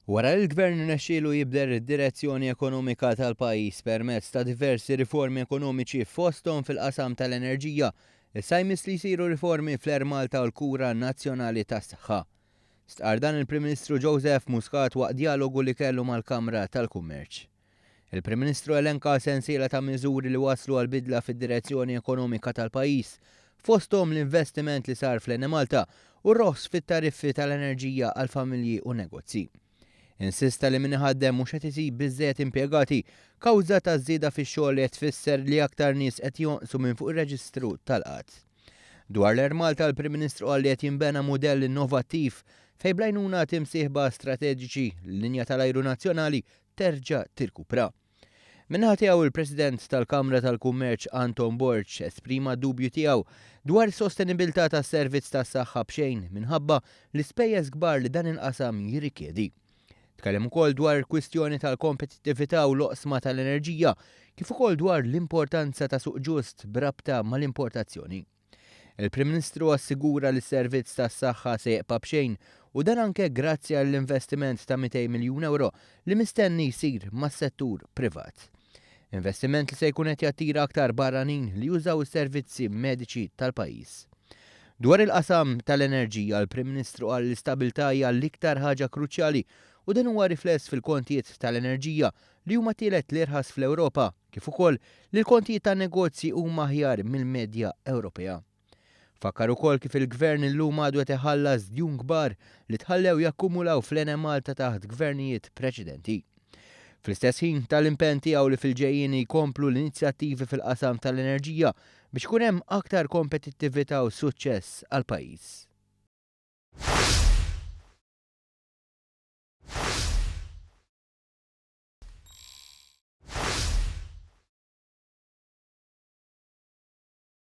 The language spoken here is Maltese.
Wara li l-Gvern rnexxielu jibdel id-direzzjoni ekonomika tal-pajjiż permezz ta' diversi riformi ekonomiċi fosthom fil-qasam tal-enerġija, issa jmiss li jsiru riformi fl-Air Malta u l-kura nazzjonali tas-saħħa. Stqarr dan il-Prim Ministru Joseph Muscat waqt djalogu li kellu mal-Kamra tal-Kummerċ. Il-Prim Ministru elenka sensiela ta' miżuri li wasslu għal bidla fid-direzzjoni ekonomika tal-pajjiż, fosthom l-investiment li sar fl-Enemalta u r-roħs fit-tariffi tal-enerġija għall-familji u negozji. Insista li min iħaddem mhux qed isib biżżejjed impjegati kawża taż-żieda fix-xogħol li qed tfisser li aktar nies qed jonqsu minn fuq ir-reġistru tal-qgħad. Dwar l-Air Malta l-Prim Ministru qal li qed jinbena mudell innovattiv fejn bl-għajnuna t'imsieħba strateġiċi, l-linja tal-ajru nazzjonali terġa' tirkupra. Min-naħa tiegħu il-President tal-Kamra tal-Kummerċ Anton Borg esprima d-dubju tiegħu dwar is-sostenibilità tas-servizz tas-saħħa b'xejn minħabba l-ispejjeż kbar li dan il-qasam jirrikjedi. Tkellem ukoll dwar il-kwistjoni tal-kompetittività u l-oqsma tal-enerġija kif ukoll dwar l-importanza ta' suq ġust b'rabta mal-importazzjoni. Il-Prim Ministru assigura li s-servizz tas-saħħa se jibqa' b'xejn u dan anke grazzi għall-investiment ta' 200 miljun ewro li mistenni jsir mas-settur privat. Investiment li se jkun qed jattira aktar barranin li jużaw is-servizzi mediċi tal-pajjiż. Dwar il-qasam tal-enerġija, l-Prim Ministru qal li l-istabilità hija l-iktar ħaġa kruċjali u dan huwa rifless fil-kontijiet tal-enerġija li huma tielet l-irħas fl-Ewropa kif ukoll li l-kontijiet tan-negozji huma aħjar mill-medja Ewropea. Fakkar ukoll kif il-Gvern illum għadu qed iħallas djun kbar li tħallew jakkumulaw fl-Enemalta taħt gvernijiet preċedenti. Fl-istess ħin ta l-impenn tiegħu li fil-ġejjieni jkomplu l-inizjattivi fil-qasam tal-enerġija biex ikun hemm aktar kompetittività u suċċess għall-pajjiż.